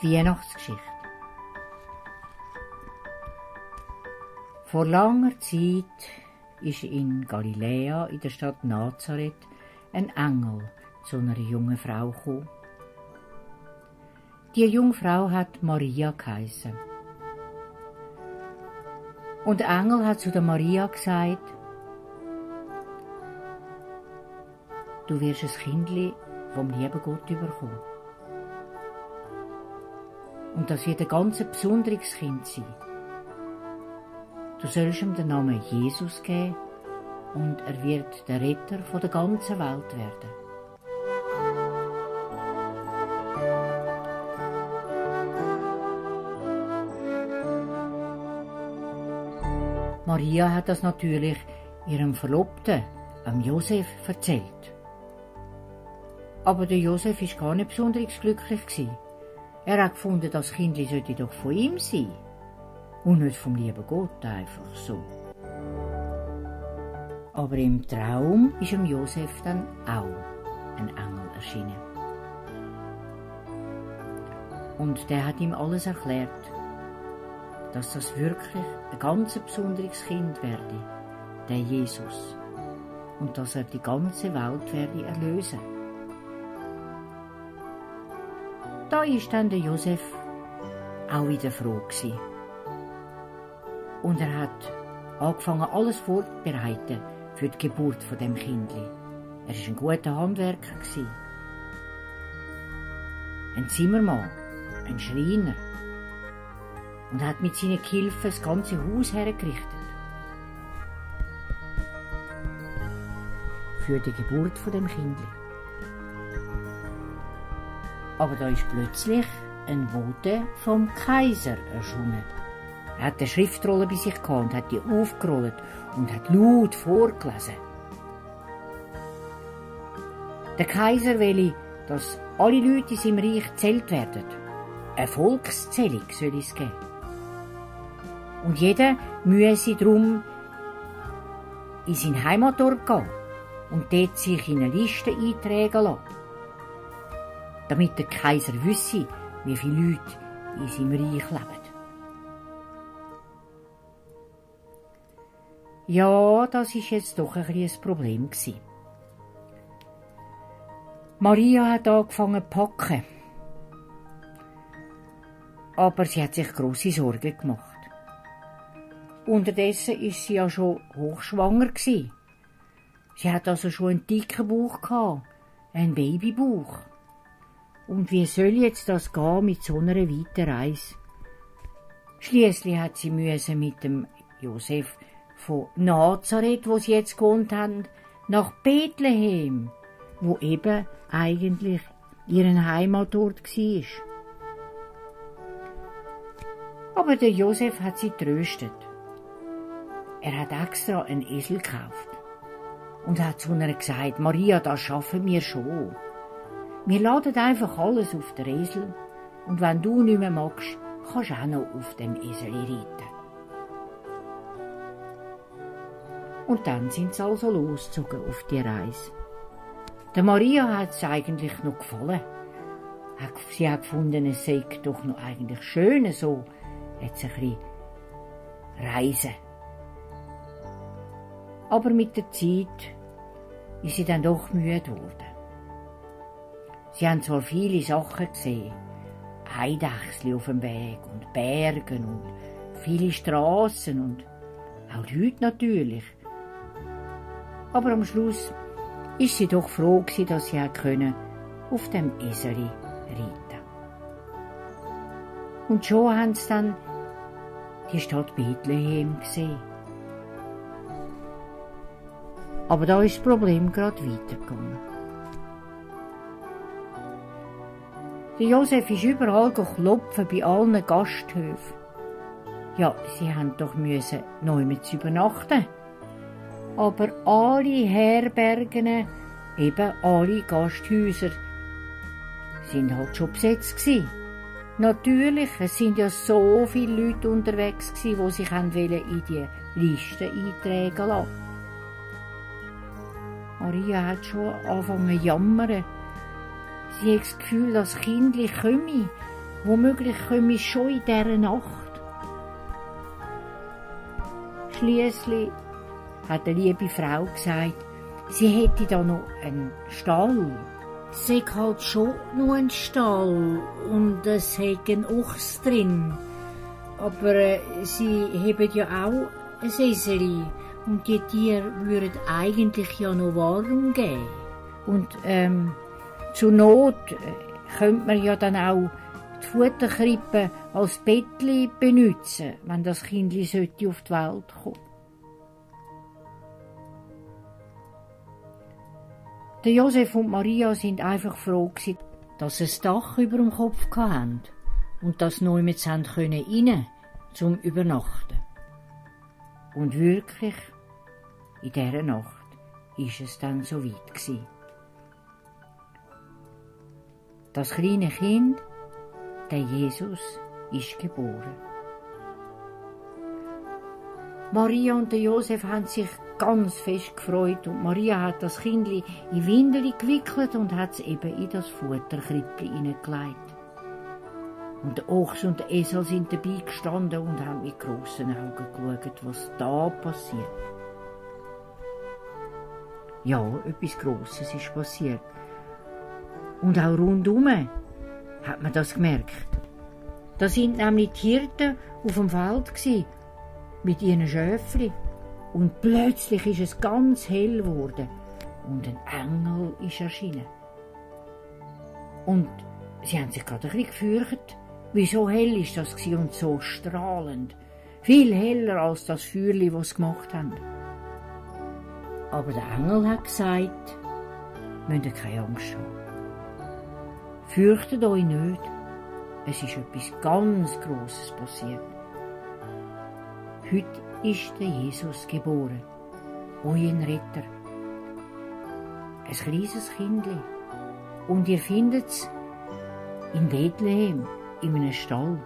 Die Weihnachtsgeschichte. Vor langer Zeit ist in Galiläa, in der Stadt Nazareth, ein Engel zu einer jungen Frau gekommen. Die junge Frau hat Maria geheissen. Und der Engel hat zu der Maria gesagt: Du wirst ein Kindli vom lieben Gott bekommen. Und das wird ein ganz besonderes Kind sein. Du sollst ihm den Namen Jesus geben und er wird der Retter von der ganzen Welt werden. Maria hat das natürlich ihrem Verlobten, Josef, erzählt. Aber der Josef war gar nicht besonders glücklich. Er hat gefunden, das Kind sollte doch von ihm sein. Und nicht vom lieben Gott, einfach so. Aber im Traum ist dem Josef dann auch ein Engel erschienen. Und der hat ihm alles erklärt, dass das wirklich ein ganz besonderes Kind werde, der Jesus. Und dass er die ganze Welt werde erlösen. Da ist dann der Josef auch wieder froh gewesen. Und er hat angefangen, alles vorzubereiten für die Geburt von dem Kindli. Er war ein guter Handwerker gewesen. Ein Zimmermann, ein Schreiner. Und hat mit seinen Gehilfen das ganze Haus hergerichtet. Für die Geburt von dem Kindli. Aber da ist plötzlich ein Bote vom Kaiser erschienen. Er hat eine Schriftrolle bei sich gehabt und hat die aufgerollt und hat laut vorgelesen. Der Kaiser will, dass alle Leute in seinem Reich gezählt werden. Eine Volkszählung soll es geben. Und jeder müsse darum in seinen Heimatort gehen und dort sich in eine Liste eintragen lassen. Damit der Kaiser wisse, wie viele Leute in seinem Reich leben. Ja, das ist jetzt doch ein Problem gewesen. Maria hat angefangen zu packen. Aber sie hat sich grosse Sorgen gemacht. Unterdessen ist sie ja schon hochschwanger gewesen. Sie hat also schon einen dicken Bauch gehabt, einen Babybauch. Und wie soll jetzt das gehen mit so einer weiten Reise? Schliesslich hat sie mit dem Josef von Nazareth, wo sie jetzt gewohnt haben, nach Bethlehem, wo eben eigentlich ihren Heimatort war. Aber der Josef hat sie tröstet. Er hat extra einen Esel gekauft und hat zu ihr gesagt: Maria, das schaffen wir schon. Wir laden einfach alles auf den Esel und wenn du nicht mehr magst, kannst du auch noch auf dem Esel reiten. Und dann sind sie also losgezogen auf die Reise. Der Maria hat es eigentlich noch gefallen. Sie hat gefunden, es sei doch noch eigentlich schön, so jetzt ein bisschen reisen. Aber mit der Zeit ist sie dann doch müde geworden. Sie haben zwar viele Sachen gesehen, Eidechsel auf dem Weg und Bergen und viele Strassen und auch Leute natürlich. Aber am Schluss ist sie doch froh gewesen, dass sie auf dem Eseli reiten. Und schon haben sie dann die Stadt Bethlehem gesehen. Aber da ist das Problem gerade weitergegangen. Der Josef ist überall klopfen bei allen Gasthöfen. Ja, sie haben doch nirgends übernachten. Aber alle Herbergen, eben alle Gasthäuser, sind halt schon besetzt gewesen. Natürlich, es sind ja so viele Leute unterwegs gewesen, die sich in die Liste eintragen lassen. Maria hat schon angefangen zu jammern. Sie hat das Gefühl, das Kindli komme, Womöglich komme ich schon in dieser Nacht. Schliesslich hat eine liebe Frau gesagt, sie hätte da noch einen Stall. Es sei halt schon nur ein Stall und es hätte ein Ochs drin. Aber sie haben ja auch ein Eseli und die Tiere würden eigentlich ja noch warm geben. Und zur Not könnte man ja dann auch die Futterkrippe als Bettli benutzen, wenn das Kindli sollte auf die Welt kommen. Der Josef und Maria sind einfach froh gewesen, dass sie ein Dach über dem Kopf hatten und dass sie noch mit rein können, zum Übernachten. Und wirklich, in dieser Nacht ist es dann so weit gewesen. Das kleine Kind, der Jesus, ist geboren. Maria und der Josef haben sich ganz fest gefreut und Maria hat das Kindli in Windeln gewickelt und hat es eben in das Futterkrippli hineingelegt. Und der Ochs und der Esel sind dabei gestanden und haben mit grossen Augen geschaut, was da passiert. Ja, etwas Grosses ist passiert. Und auch rundum hat man das gemerkt. Da sind nämlich die Hirten auf dem Feld gewesen, mit ihren Schöfli. Und plötzlich ist es ganz hell geworden und ein Engel ist erschienen. Und sie haben sich gerade ein bisschen gefürchtet, wie so hell ist das gewesen und so strahlend. Viel heller als das Feuerli, das sie gemacht haben. Aber der Engel hat gesagt, müsst ihr keine Angst haben. Fürchtet euch nicht, es ist etwas ganz Grosses passiert. Heute ist der Jesus geboren, euer Retter. Ein kleines Kindli. Und ihr findet es in Bethlehem, in einem Stall.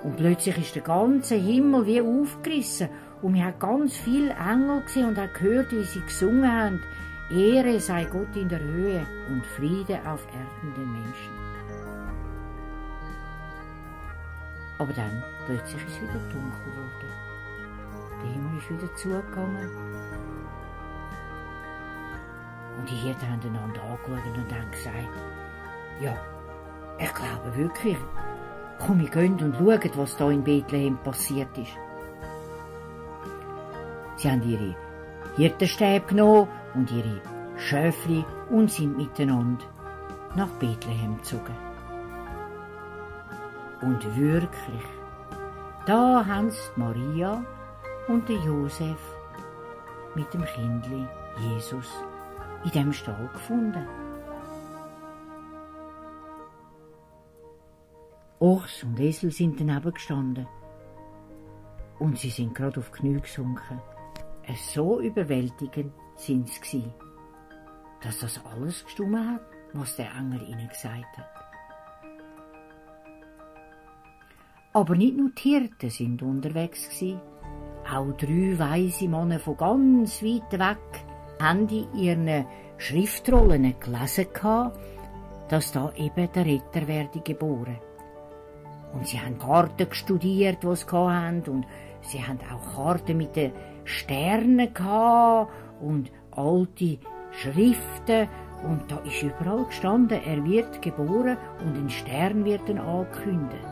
Und plötzlich ist der ganze Himmel wie aufgerissen und wir haben ganz viele Engel gesehen und haben gehört, wie sie gesungen haben. Ehre sei Gott in der Höhe und Friede auf Erden den Menschen. Aber dann, plötzlich ist es wieder dunkel geworden. Der Himmel ist wieder zugegangen. Und die Hirten haben einander angeschaut und haben gesagt, ja, ich glaube wirklich, komm, wir gehen und schauen, was da in Bethlehem passiert ist. Sie haben ihre Hirtenstäbe genommen und ihre Schöfli und sind miteinander nach Bethlehem gezogen. Und wirklich, da haben sie Maria und den Josef mit dem Kindli Jesus in dem Stall gefunden. Ochs und Esel sind daneben gestanden und sie sind gerade auf die Knie gesunken. So überwältigend sind sie gewesen, dass das alles gestimmt hat, was der Engel ihnen gesagt hat. Aber nicht nur die Hirten sind unterwegs gewesen. Auch 3 weise Männer von ganz weit weg haben in ihren Schriftrollen gelesen, dass da eben der Retter werde geboren. Und sie haben Karten studiert, die sie hatten, und sie haben auch Karten mit den Sternen und alte Schriften. Und da ist überall gestanden, er wird geboren und ein Stern wird ihn angekündigt.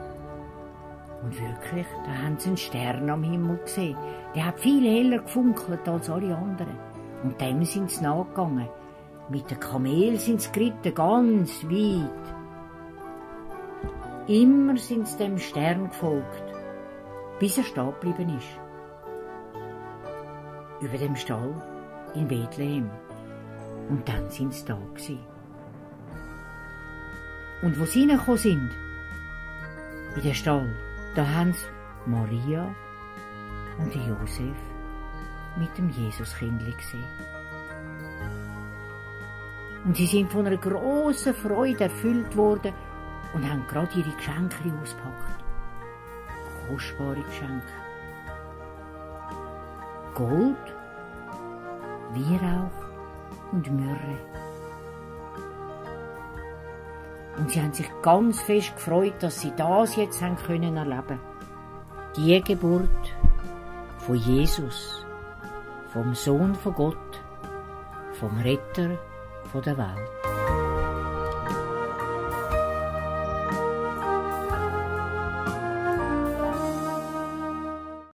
Und wirklich, da haben sie einen Stern am Himmel gesehen. Der hat viel heller gefunkelt als alle anderen. Und dem sind sie nachgegangen. Mit den Kamelen sind sie geritten, ganz weit. Immer sind sie dem Stern gefolgt, bis er stehen geblieben ist. Über dem Stall in Bethlehem. Und dann sind sie da gewesen. Und wo sie reingekommen sind, in den Stall, da haben sie Maria und Josef mit dem Jesuskindli gesehen. Und sie sind von einer grossen Freude erfüllt worden und haben gerade ihre Geschenke ausgepackt. Kostbare Geschenke. Gold, Weihrauch und Myrrhe. Und sie haben sich ganz fest gefreut, dass sie das jetzt haben können erleben. Die Geburt von Jesus, vom Sohn von Gott, vom Retter der Welt.